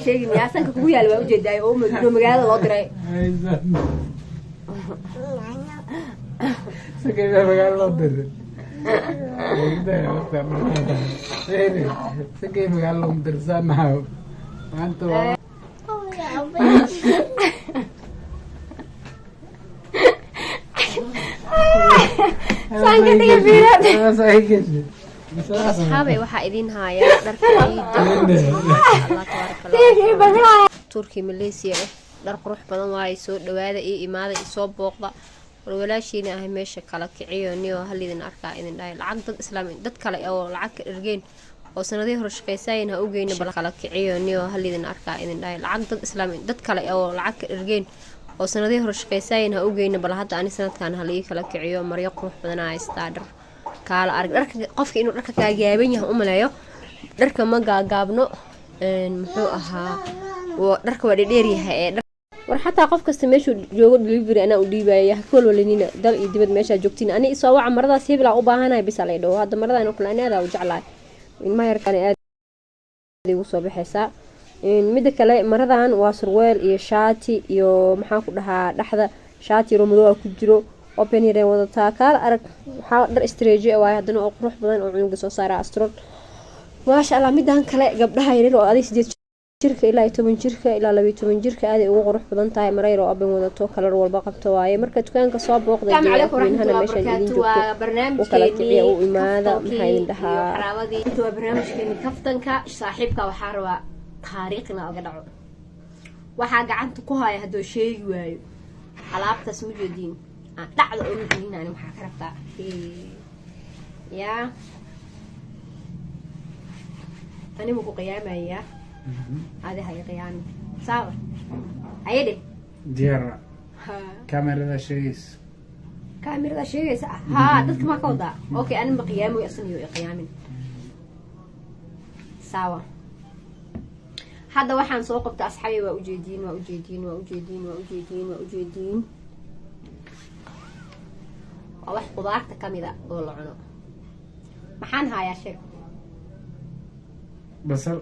Sheegin yaa sanka kugu yaal, waa ujeedaay oo inuu magaalada loo diray. Sankay magaalo loo diray. Sankay magaalo looma dirsanayo maanta waa sanka dhiga fiiraad. Asxaabay, waxaa idin hayaa dharka ciida, Allah tabaaraka Allah, Turki, Malaysia eh, dhar qurux badan waaye. Soo dhawaada, ii imaada, isoo booqda. War walaashiina ahay, meesha kala kiciyo niyo, hal idin arkaa idin dhahay. Lacag dad islaam, dad kale oo lacag ka dhergeen oo sanadihii hore shaqaysayin ha ugeyna. Bal kala kiciyo niyo, hal idin arkaa idin dhahay. Lacag dad islaam, dad kale oo lacag ka dhergeen oo sanadihii hore shaqaysayin ha ugeyna. Bal hadda ani sanadkan hala ii kala kiciyo. Maryo qurux badanaa haystaa, dhar kaala arag. Dharka qofka inuu dharka kaagaaban yahay umaleeyo, dharka ma gaagaabno. Muxuu ahaa, dharka waa dhedheer yahay ee war xataa qof kasta meeshuu joogo delivery anaa u dhiibaya. Ha walwalinina, dal iyo dibad meeshaa joogtiin ani isoo waca. Maradaas hebel aan u baahanahay bisa lay dhaho. Hadda maradan oo kale ani aad u jeclahay, ilmaha yarkaan aad igu soo baxaysaa. Mida kale, maradan waa surweel iyo shaati iyo maxaan ku dhahaa, dhexda shaati yaro madow ah ku jiro, open yareen wadataa. Kaala arag, waxaa dhar stretch waaye haddana oo qurux badan oo cunuga soo saara astron, maasha Allah. Midan kale gabdhaha yaryar oo adig 8 jirka ilaa 10 jirka ilaa 12 jirka aaday ugu qurux badan tahay. Mara yar oo open wadato, kalar walba qabto waaye. Marka dukaanka soo booqda. Asalaamu calaykum weynahana waraxmatullahi meeshaan idin wabarakaatu. joogto Waa u kala kiciya, barnaamijkeenii u imaada. kaftankii Maxaa idin iyo dhahaa? xaraawadii. Inta waa barnaamijkeenii kaftanka saaxiibka. Waxaa rabaa taariikh inaa oga dhaco. Waxaa gacanta ku haya hadduu sheegi waayo alaabtaas ma jeediin aan dhacda oga gelinani. Maxaa ka rabtaa yaa ani ma ku qiyaamayaa? Adi haya qiyaami saaba ayadhe. Diyaar, kamerada sheegaysa. Kaamirada sheegaysa haa, dadka maa ka wadaa? Okay, ani ma qiyaamoy, asna yo qiyaamin sawa. Hadda waxaan soo qabta, asxaabi, waa ujeediin, waa ujeediin, waa ujeediin, waa ujeediin, waa ujeediin. Waa wax qudaarta kamida oo la cuno. Maxaan hayaa? Sheeg. Basal.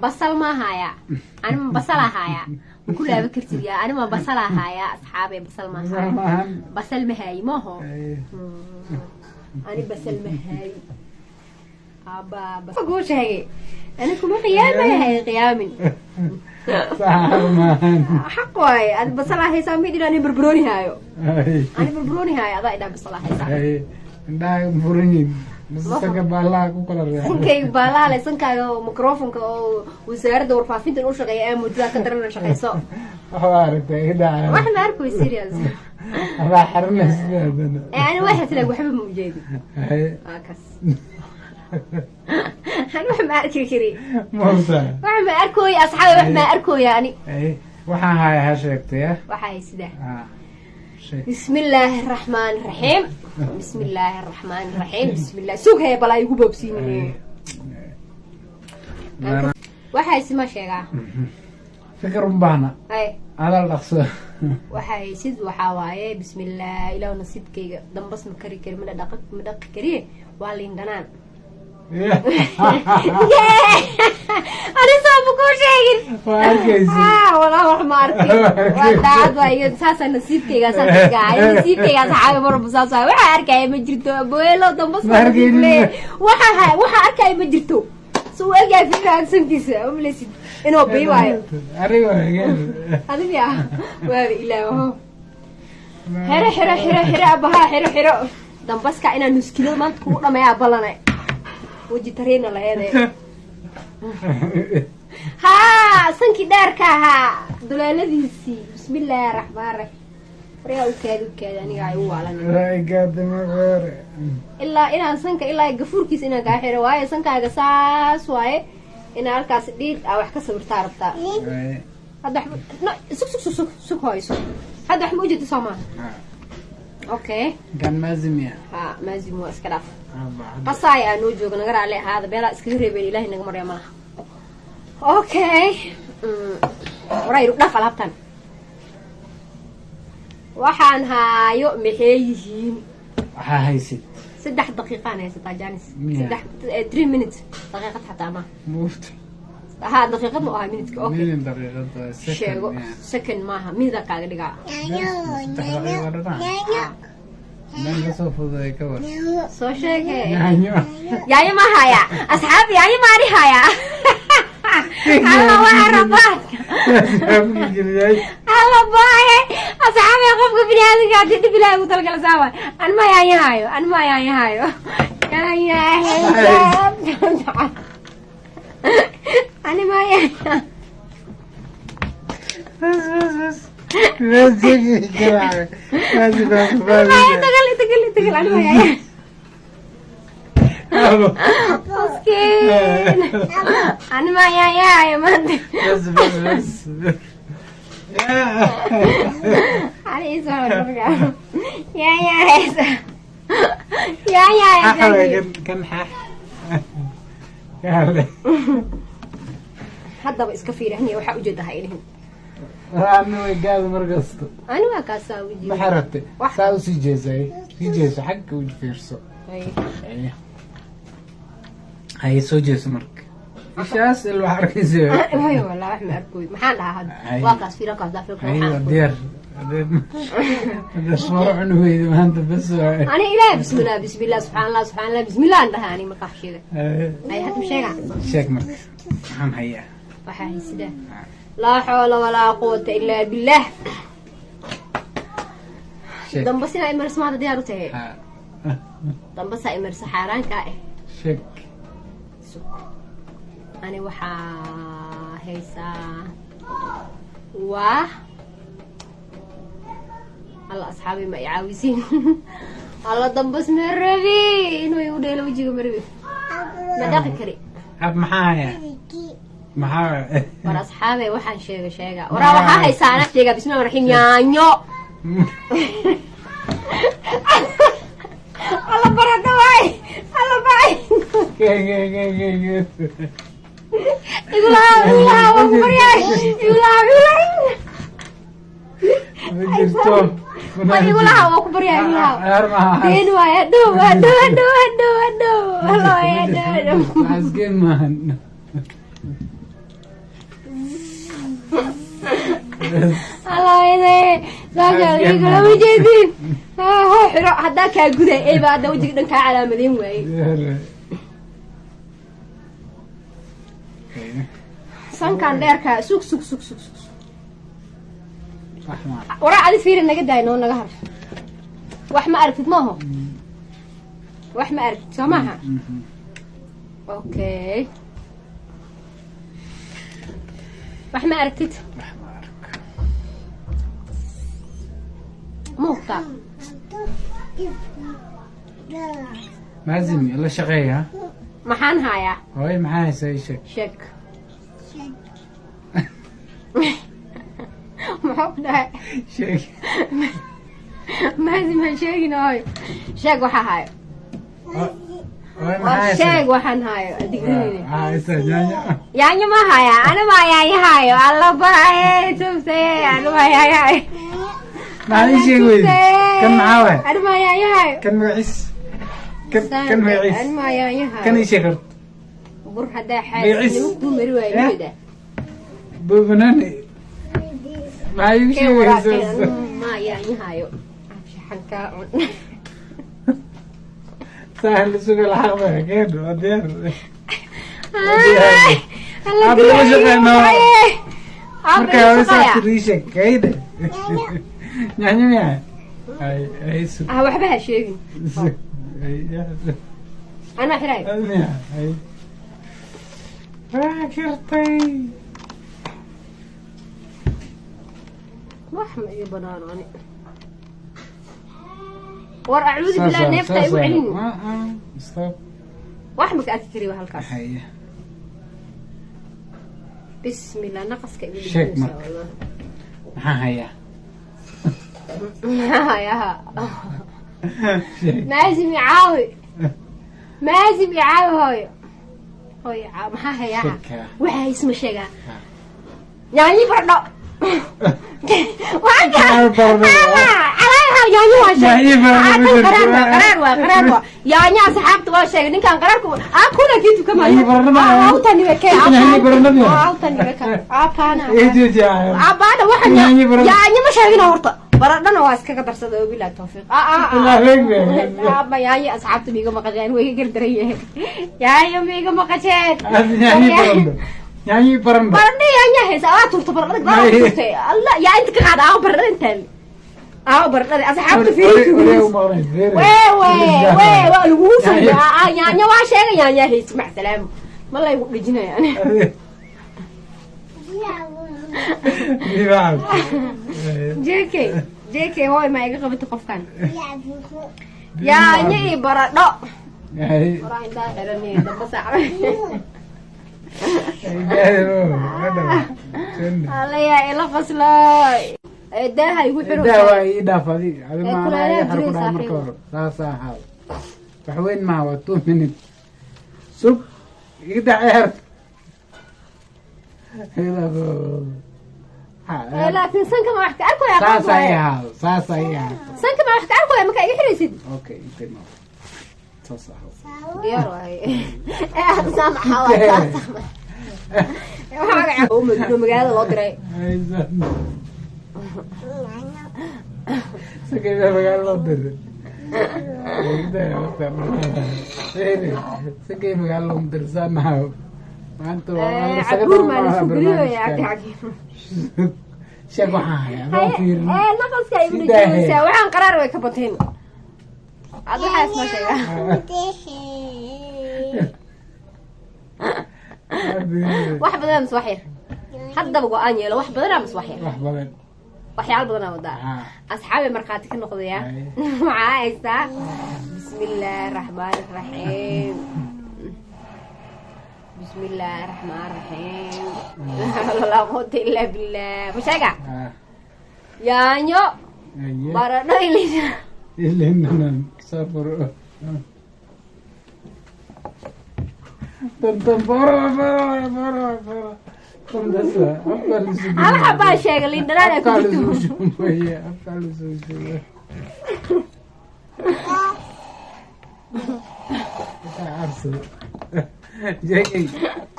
Basal ma hayaa? Ani ma basalaa hayaa? Ma ku laaban kartid yaa? Ani ma basalaa hayaa, asxaabe? Basal ma basal hayaa. Maahan. Basal ma haayi maho. Ani basal ma haayi aba bas kuu sheegay, ani kuma qiyaamaya, hay qiyaamin. Sax maahan. Xaq waaye, adi basal aa haysaa ma idhin. Ani barbarooni haayo, ani barbarooni haayo, adaa idhaa basal aa haysaa. Indhaha furan yihin masasaka baalaha ku kala reexay. Sankayga baalaha le, sankaaga oo microfonka oo wasaaradda warfaafinta u shaqeeya ee muddada ka darana shaqeyso. Waxaa aragtay idhaca. Wax ma arkoy, serious. Adaa xiranaysa haddana. Ee ani waxay tiraa waxba ma ujeedi. Waa kas, ani wax ma arki kari. Mauta. Wax ma arkooy, asxaabi, wax ma arkooya ani. Waxaan haya ha sheegtay ya. Waxa hay sidaa. Sheeg. بسم الله الرحمن الرحيم، بسم الله الرحمن الرحيم، بسم الله. سوق هي balaa igu boobsiinay. Waxa haysid ma sheegaa? Fikir un baahna. Ay. Adal dhaqso. Waxa haysid waxaa waaye, bismillah, ilaahu nasiibkayga, dambas ma kari kari, ma dhaqi, ma dhaqi kariye, waa liin dhanaan. Ani soo ma kuu sheegin? Waa arkaysi. Ah, walaa wax ma arkin, waa daacad waa iyo saasaa nasiibkayga, saas iga ahay nasiibkayga, saxaabi marba saas waay. Waxa arkaya ma jirto, boelo dambas. Ma arkaynin. Waxa waxa arkaya ma jirto. Suu egyahay fifahansankiisa umleysid inuu bii waayo. Ariga waa hagaag. Adiga waaba ilaaho, xero xero xero xero abahaa, xero xero dambaska inaan nuskilada maanta kugu dhameeyaa balane, weji tariina laheede. Haa, sankii dheerka ahaa duleeladiisii. Bismillaahi raxmaan raxiim. Waryaa, u kaadi, u kaadi, aniga ay u waalan. Ay, gaadama hore. Ilaa inaan sanka ilaa gafuurkiisa inaan kaa xiro waaye, sankaaga saas waaye, inaa halkaas dhiid aa wax ka sawirtaa rabtaa. Hadda waxba no, sug sug sug sug sug, hooyo sug. Hadda wax ma ujeeda soo maaha? Okay. Kan maazimiya. Ha, maazim waa iska dhaaf. Qasaay aa noo jooga, naga raali ahaada, beelaa iskaga reebeen, ilaahay naga marya malaha. Okay, waraa iru dhaaf alaabtan. Waxaan haayo maxay yihiin? Waxaa haysid. 3 daqiiqaan haysataa, janis. Miya? 3, 3 minutes, daqiiqad xataa ma muufta. Ha, daqiiqad ma aha minidka. Okay, Minute daqiiqad waa second. Sheego. Second maaha, minida kaaga dhigaa. 3 daqiiqo dhanac meel kasoo fududay ka war. Soo sheege. Yaanyo. Yaanyo ma haya, asxaab? Yaanyo maani haya? Alla, waa rabaadka. Geliyay. Alla baaye, asxaabe, qofka biniaadamka haddii dhib Ilaahay ugu talagala saa waay. An ma yaanyo hayo, an ma yaanyo hayo. Yaanyo haysa, ani ma yaanyo. Bas bas bas bas, sheegi karaa. Bas bas bas. Tagal tagal tagal, ani ma yaanyo. Miskiin, ani ma yaanyo hayo maanta. Bas bas bas. Ani isoo marka yaanyo haysa, yaanyo haysa. Kan kan xax kaale. Haddaba iska fiiri haniya, waxaa ujeeda ha ilihin. Ani way gaada mar kasta. Ani waa kaasaa wejiga. Maxay rabtay? Saa usii jeesay, sii jeeso, xagga u fiirso. Haye, soo jeeso marka, ishaas il wax arkaysa. Wayo, walaa wax ma arkoy. Maxaan dhahaa hadda? Waa kaas, fiiro kaas, daa fiiro. Haye, waa diyaar. Hadee sooro cuni weyda maanta, bas waay. Ani ilaahay, bismillah, bismillah, subxaan Allah, subxaan Allah, bismillah aan dhahaa ani markaa wax sheega. Ay, hadda ma sheegaa? Sheeg marka, maxaan hayaa? Waxaa haysidaa, laa xawla walaa quwata illaa billah. Sheeg. Damba sinaa imarsa maanta diyaar u tahay? Ha. Damba saa imarsa xaaraankaa ah. Sheeg. Sug, ani waxaa haysaa waa alla, asxaabi, ma i caawisiin? Alla, dambas ma rabi inuu igu dheelo wejiga, ma rabi, ma dhaqi kari. Hab, maxaa hayaa? Maxaa? War asxaabe, waxaan sheega sheega. Waraa, waxaa haysaa anaa sheega. Bismillahi raxiim, yaanyo. Alla, barada waay, alla baay. Ke ke ke ke ke. Igulaha, igulaha, waan ku baryaay, igulaha, igulaha. Ma jirto. War igulaha, waan ku baryaay, igulaha. Ciyaar maaha. Been waay, hadhow hadhow hadhow hadhow hadhow, alla waay, hadhow hadhow. Waxaas game maahan. Alla waay, saasaa igula ma jeedin. Hoo, xiro haddaa kaa guday eyba, hadda wejiga dhan kaa calaamadeyn waaye. Sankan dheerkaa, sug sug sug sug sug. Waraa, adi fiiri, naga daay, noo naga har. Wax ma aragtid maaho, wax ma aragtid soo maaha? Okay, wax ma aragtid? Ma hubtaa? Maazim la shaqeeya. Maxaan hayaa? Hooy, maxaa haysaa? Ii sheeg. Sheeg, muxuu ku dhahay? Sheeg. Maazim ha sheegin. Hooy, sheeg waxaa hayo. Hooy, maxaa haysaa? Sheeg waxaan hayo, adigrinine. Maxaa haysaa? Yaanyo. Yaanyo ma haya, ana ma yaanyo hayo. Alla baaye, tubtaye, ana ma yaanyo hayo. Maxaa ii sheegi weyday? Kan maxaa waay? Ana ma yaanyo hayo. Kan magaciis, kan kan magaciis. Ana ma yaanyo hayo. Kan ii sheeg horta. Bur haddaa Magaciis. xaasidnimo kuu mari waayo. Eh? Ujeedaa. Bubanani maxaa iigu Kee waraa kee? sheegaysaa? Ma yaanyo hayo, shaxankaa cun. Sahal isuga laxaqda keen, waa diyaar. Alla. Aabbe, lama shaqeyno. Aabbe Marka la hore shaqeeya. saa ii sheeg kayde, yaanyo miyaa? Ay ay, sug. Ah, waxba ha sheegin. Sug ay. Anaa xiraay. Miya? Ay, waa kirtay. Wax ma ii banaano ani. War, acuudu billah, neefta igu celin. Stop. Wax ma ka arki kari waa halkaas. Haye. Bismillah, naqaska igu Sheeg dhigaysaa marka. Wallah. Maxaa hayaa? Hayaha. Sheeg. Maazim icaawi, maazim icaawi, hooyo, hooyo caawi. Maxaa hayaa? Sheeg kaa. Waxa haysma sheegaa? Ha. Yaanyi baradho. Yaanyo baradho. Calaa Calaa yaanyo waa sheegay. Yaanyo baradho Ah, ma tan jirto. qaraar waa, qaraar waa, qaraar waa. Yaanyo asxaabta waa sheegay. Ninkan qaraarku aa kuna kitu kama Yaanyo baradho ma aha. Awtani weke. Yaanyo baradho ma aha. Awtani weke. Aabana. Ii joojiya. Aabana waxa Yaanyo baradho. yaanyo ma sheegina horta. Baradhana waa iskaga darsaday oo bilaa tawfiiq. Ah ah ah. Ilaa leeg be. Aabba yaanyo asxaabta miiga maqasheen way iga gardaran yahay. Yaanyo miiga maqasheen. Yaanyo baradho. Yaanyo baradho. Baradho yaanyo haysa waa turta baradhada gadaal May. Turtay. Allah yaa inta ka qaada aa baradhada intaan. Aa baradhada asxaabta Wee, fiiri. wee, u maqlay, fiiri. Wee wee wee waa lagugu soo aa yaanyo waa sheegay yaanyo haysa mac salaam. Ma la igu dhijinayaan. Biyo. JK JK hooy ma iga qabatay qofkan. Yaanyo iyo baradho. Ay. Waraa indhaha xiran damba saac. Alla yaa ila qoslay. Ee daaha igu xiro. Daawa ii dhaaf adi. Adi Ee, ma anaa kulaalaha iga xar ku jiray dhahay marka saaxiib. hore. Saas ahaado. Wax weyn maaha, waa 2 minutes. Sug. Iga daa ciyaarta. Iga dhaaf. Ee, laakiin sanka ma wax ka arkaya. Saas ay ahaado. Saas ay ahaato. Sanka ma wax ka arkaya marka iga xiraysid. Okay, intay ma. Saas ahaado. Diyaar waaye. Ee hadda saamaxa waa saas. Waxaa magaca oo madino magaalada loo diray. Aysan. Sakay baa magaalo loo diray. Sakay magaalo loo diray saanaha. Maanta waa Ee, isaga cabuur maa la dhammaan isku gelinayaa barnaamijkan. agti. Sheeg waxaan hayaa, adoo fiirin. Ee, naqaska ay Si dhijinaysaa. daahe. Waxaan qaraar way ka bateen. Ad waxaa isma sheegaa. Wax badan mise wax yar. Haddaba go'aan yeelo wax badan mise wax yar. Wax badan. Waxyaalo badan aa wadaa. Ah. Asxaabi markhaati ka noqdaya. Ay. Waxaa haystaa. Bismillaahi raxmaani raxiim. Bismillaahi raxmaani raxiim. Laa quwwata illaa billah. Ma sheega? Ah. Yaanyo, Aye. baradho ilin. Ilinanan safur. Tan tan boro boro boro boro. Tan dasa. Afka la isugu Hal xabaa sheega liin dhanaan ay ku Afka la jirto. isugu shumaya. Afka la isugu shumaya. Waxaa cabsada. Jeegay.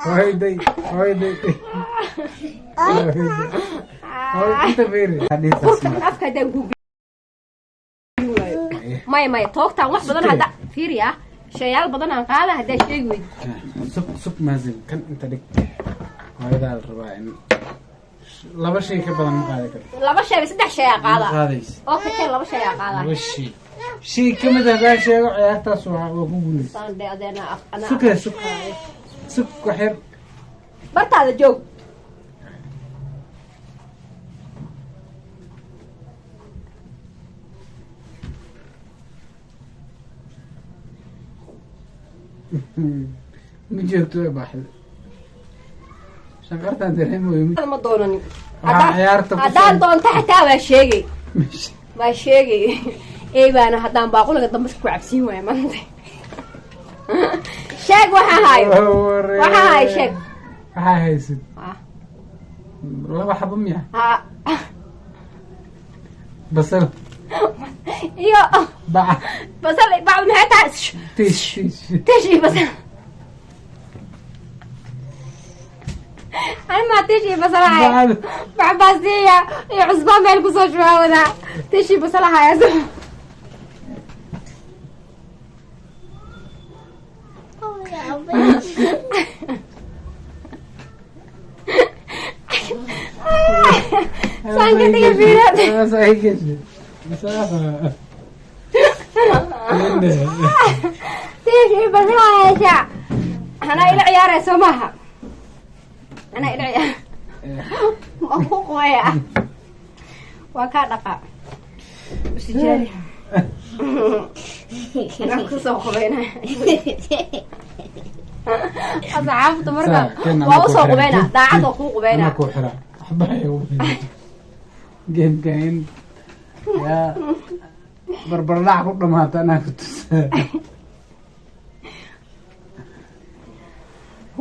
Hooyday. Hooyday. Hooyday. Hooy inta fiiri. Furka in afka haddaan kuu gelin waayo. Maya maya toogtaan wax badan hadda fiiri ah shayaal badan aan qaada haddaa sheegi weydo. Sug sug maazin kan inta dhig. Hooyadaa la rabaa in laba shay ka badan ma qaadi karto. Laba shay saddex shay aa Ma qaada. qaadaysa. Oo ka keen laba shay aa qaada. Laba shay. Shay ka mid ah hadaa sheego ciyaartaas waa ku guuleysa. Saan dhe adeena af ana. Sugee sug. Sug wax yar. Bartaada joog. Ma joogto way baxday. Shanqartaan dareemayo. Ma doonanin. Waxaa ciyaarta ku Haddaan doonto xitaa waa sheegay. Waa sheegay. Ey baana haddaan baaquliga dambe ku cabsiin waaya maanta. Sheeg waxaa hayo. Waxaa hayo sheeg. Waxaa haysid. Ah. Laba xabo miya? Ha. Basal. Iyo Bac. basal bacd maxay tahay? Tiish tiish. Tish iyo basal. Ani maa tish iyo basal hayo. Bacd. Bacbaasiya iyo cusbaa meel kusoo shubaa wadaa. Tish iyo basal haya. Sanka dhiga fiiraad. Saas ay gashay. Saas. Tish iyo basal hayashaa. Anaa ila ciyaaraya soo maaha. Anaa ila ciyaar. Ma ku qubaya. Waa kaa dhaqaa. Usijaari. Anaa kusoo qubaynaya. Asxaabta marka waa usoo qubayna daacad oo kuu qubayna. Anaa kuu xiraa. Waxba hay ugu xirin. Geemka in yaa barbardhac ku dhamaata anaa ku tusaa.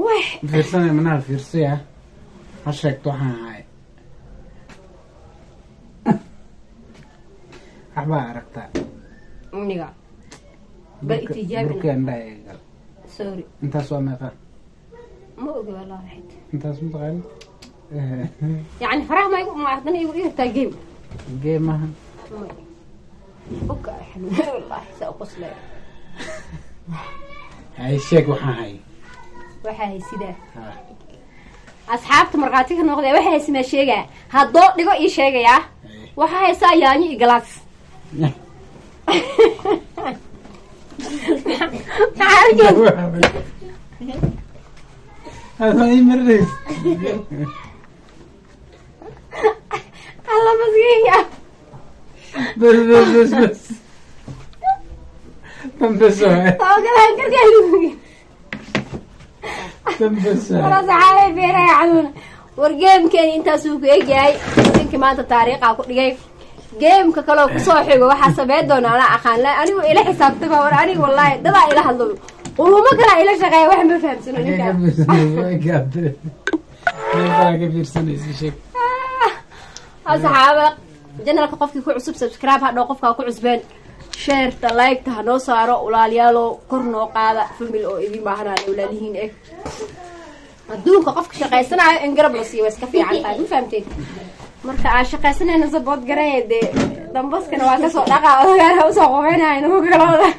Weh. Fiirsanay manaha fiirsaya. Ha sheegto waxaan ahay. Waxbaa aragtaa. Aniga bal itijaabi. Burka indhaha iga gal. Sorry. Intaas waa meeqa? Ma ogi wallahi xit. Intaas mataqaanid? Yani faraha ma igu ma haddana igu irtaa game. Game maaha. Oka xanuun wallahi saa u qoslay. Hay, sheeg waxaan hay. Waxaa haysidaa. Ha. Asxaabta markhaati ka noqdee, waxaa haysimaa sheegaa haddoo dhigo ii sheegayaa. Waxaa haysaa yaanyo iyo galaas. Maxaa ujeed? Hada ii marinays. Alla maskiinka. Bas bas bas bas, tan bas waay. Ogalaan karkaa. Tan bas waay. War asxaabay, beeraha xanuun. War gamekeeni intaasuu ku egyahay. Ninkii maanta taariikha ku dhigay, gameka kaloo kusoo xigo waxaa sameyn doona anaa aqaan la anigu ila xisaabtama. War aniga wallaahi dadaa ila hadlo, qulumo kalaa ila shaqeeya, wax ma fahamsano. Xagee ka ninka fiirsanaysa? Way gaabtay. Meel baa ka fiirsanaysa, sheeg. Asxaaba, channelka qofkii ku cusub subscribe hadhow, qofkaa ku cusbeen shareta, like-ta ha noo saaro. Walaalayaalo, kor noo qaada, family oo idin baahanaan walaalihiin eh. Adduunka qofka shaqaysanayo in garab la siiyo waa iska fiican tahay, ma fahamteen? Marka aan shaqaysanayna support garaya dee. Dambaskana waa kasoo dhaqaa, odagaana usoo qobeynaya nagu kalooda.